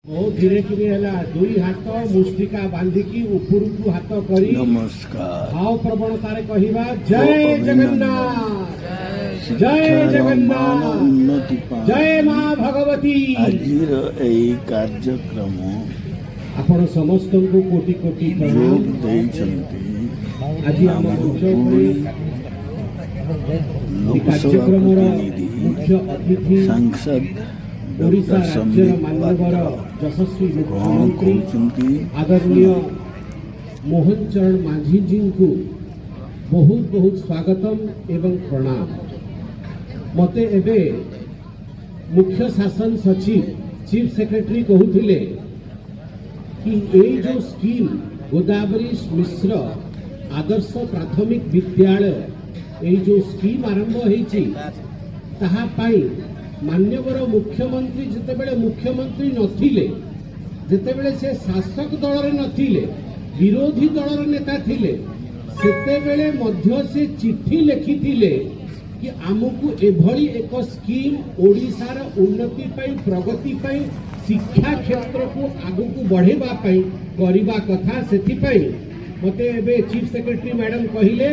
ବହୁତ ଧୀରେ କିରି ହେଲା। ଦୁଇ ହାତ ମୁଷ୍ଟିକା ବାନ୍ଧିକି ଉପରକୁ ହାତ କରି ନମସ୍କାର। ଭାବ ପ୍ରବଣତାରେ କହିବା, ଜୟ ଜଗନ୍ନାଥ, ଜୟ ଶିକ୍ଷାର ମାନ ଜଗନ୍ନାଥ, ଉନ୍ନତି ପାଇଁ ଜୟ ମା ଭଗବତୀ। ଆଜିର ଏହି କାର୍ଯ୍ୟକ୍ରମ ଆପଣ ସମସ୍ତଙ୍କୁ କୋଟି କୋଟି ପ୍ରଣାମ। ଯୋଗ ଦେଇଛନ୍ତି ଆଜି ଆମ ଆମର ମଞ୍ଚ ଉପରେ ପୁରୀ ଏହି ଲୋକସଭା କାର୍ଯ୍ୟକ୍ରମର ପ୍ରତିନିଧି ମୁଖ୍ୟ ଅତିଥି, ସାଂସଦ ଓଡ଼ିଶା ଡକ୍ଟର ରାଜ୍ୟର ସମ୍ବିତ ମାନ୍ୟବର ପାତ୍ର ଯଶସ୍ୱୀ କଣ ମୁଖ୍ୟମନ୍ତ୍ରୀ କହୁଛନ୍ତି। ଆଦରଣୀୟ ମୋହନ ଚରଣ ମାଝୀଜୀଙ୍କୁ ବହୁତ ବହୁତ ସ୍ୱାଗତମ ଏବଂ ପ୍ରଣାମ। ମୋତେ ଏବେ ମୁଖ୍ୟ ଶାସନ ସଚିବ, ଚିଫ୍ ସେକ୍ରେଟାରୀ କହୁଥିଲେ କି ଏଇ ଯେଉଁ ସ୍କିମ୍, ଗୋଦାବରୀଶ ମିଶ୍ର ଆଦର୍ଶ ପ୍ରାଥମିକ ବିଦ୍ୟାଳୟ, ଏଇ ଯେଉଁ ସ୍କିମ୍ ଆରମ୍ଭ ହେଇଛି, ତାହା ପାଇଁ ମାନ୍ୟବର ମୁଖ୍ୟମନ୍ତ୍ରୀ ଯେତେବେଳେ ମୁଖ୍ୟମନ୍ତ୍ରୀ ନଥିଲେ, ଯେତେବେଳେ ସେ ଶାସକ ଦଳରେ ନଥିଲେ, ବିରୋଧୀ ଦଳର ନେତା ଥିଲେ, ସେତେବେଳେ ମଧ୍ୟ ସେ ଚିଠି ଲେଖିଥିଲେ କି ଆମକୁ ଏଭଳି ଏକ ସ୍କିମ୍ ଓଡ଼ିଶାର ଉନ୍ନତି ପାଇଁ, ପ୍ରଗତି ପାଇଁ, ଶିକ୍ଷା କ୍ଷେତ୍ରକୁ ଆଗକୁ ବଢ଼େଇବା ପାଇଁ କରିବା କଥା। ସେଥିପାଇଁ ମୋତେ ଏବେ ଚିଫ୍ ସେକ୍ରେଟାରୀ ମ୍ୟାଡାମ କହିଲେ,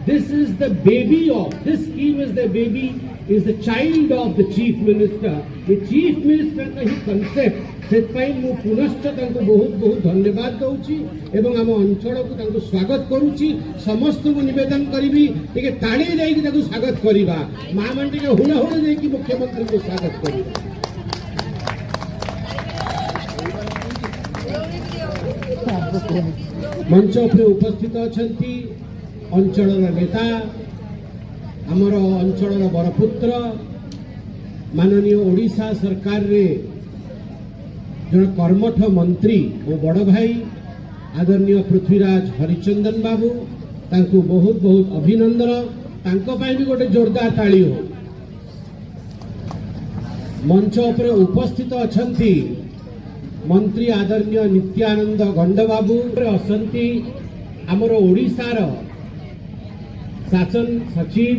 this is the baby of this scheme is the baby, is the child of the chief minister. A chief ମିନିଷ୍ଟରଙ୍କ ହିଁ କନସେପ୍ଟ। ସେଥିପାଇଁ ମୁଁ ପୁନଶ୍ଚ ତାଙ୍କୁ ବହୁତ ବହୁତ ଧନ୍ୟବାଦ ଦେଉଛି ଏବଂ ଆମ ଅଞ୍ଚଳକୁ ତାଙ୍କୁ ସ୍ୱାଗତ କରୁଛି। ସମସ୍ତଙ୍କୁ ନିବେଦନ କରିବି, ଟିକେ ତାଳି ଦେଇକି ତାକୁ ସ୍ୱାଗତ କରିବା। ମା ମାନେ ଟିକେ ହୁଳ ହୁଳି ଦେଇକି ମୁଖ୍ୟମନ୍ତ୍ରୀଙ୍କୁ ସ୍ୱାଗତ କରିବା। ମଞ୍ଚ ଉପରେ ଉପସ୍ଥିତ ଅଛନ୍ତି ଅଞ୍ଚଳର ନେତା, ଆମର ଅଞ୍ଚଳର ବରପୁତ୍ର, ମାନନୀୟ ଓଡ଼ିଶା ସରକାରରେ ଜଣେ କର୍ମଠ ମନ୍ତ୍ରୀ, ମୋ ବଡ଼ ଭାଇ ଆଦରଣୀୟ ପୃଥ୍ୱୀରାଜ ହରିଚନ୍ଦନ ବାବୁ। ତାଙ୍କୁ ବହୁତ ବହୁତ ଅଭିନନ୍ଦନ। ତାଙ୍କ ପାଇଁ ବି ଗୋଟେ ଜୋରଦାର ତାଳି ହଉ। ମଞ୍ଚ ଉପରେ ଉପସ୍ଥିତ ଅଛନ୍ତି ମନ୍ତ୍ରୀ ଆଦରଣୀୟ ନିତ୍ୟାନନ୍ଦ ଗଣ୍ଡବାବୁ। ଅଛନ୍ତି ଆମର ଓଡ଼ିଶାର ଶାସନ ସଚିବ,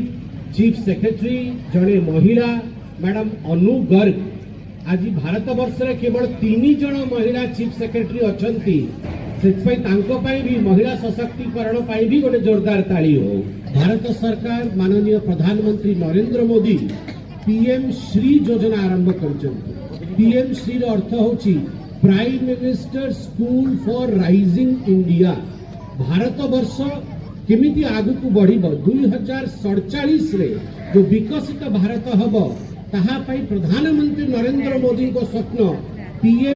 ଚିଫ୍ ସେକ୍ରେଟାରୀ, ଜଣେ ମହିଳା, ମ୍ୟାଡାମ ଅନୁ ଗର୍ଗ। ଆଜି ଭାରତ ବର୍ଷରେ କେବଳ ତିନି ଜଣ ମହିଳା ଚିଫ୍ ସେକ୍ରେଟାରୀ ଅଛନ୍ତି। ସେଥିପାଇଁ ତାଙ୍କ ପାଇଁ ବି, ମହିଳା ସଶକ୍ତିକରଣ ପାଇଁ ବି ଗୋଟେ ଜୋରଦାର ତାଳି ହଉ। ଭାରତ ସରକାର ମାନନୀୟ ପ୍ରଧାନମନ୍ତ୍ରୀ ନରେନ୍ଦ୍ର ମୋଦି ପିଏମ୍ ଶ୍ରୀ ଯୋଜନା ଆରମ୍ଭ କରିଛନ୍ତି। ପିଏମ୍ ଶ୍ରୀର ଅର୍ଥ ହେଉଛି Prime Minister School for Rising India. Bharat ବର୍ଷ କେମିତି ଆଗକୁ ବଢିବ, 2047ରେ ଯୋଉ ବିକଶିତ ଭାରତ ହବ, ତାହା ପାଇଁ ପ୍ରଧାନମନ୍ତ୍ରୀ ନରେନ୍ଦ୍ର ମୋଦିଙ୍କ ସ୍ୱପ୍ନ ପିଏମ୍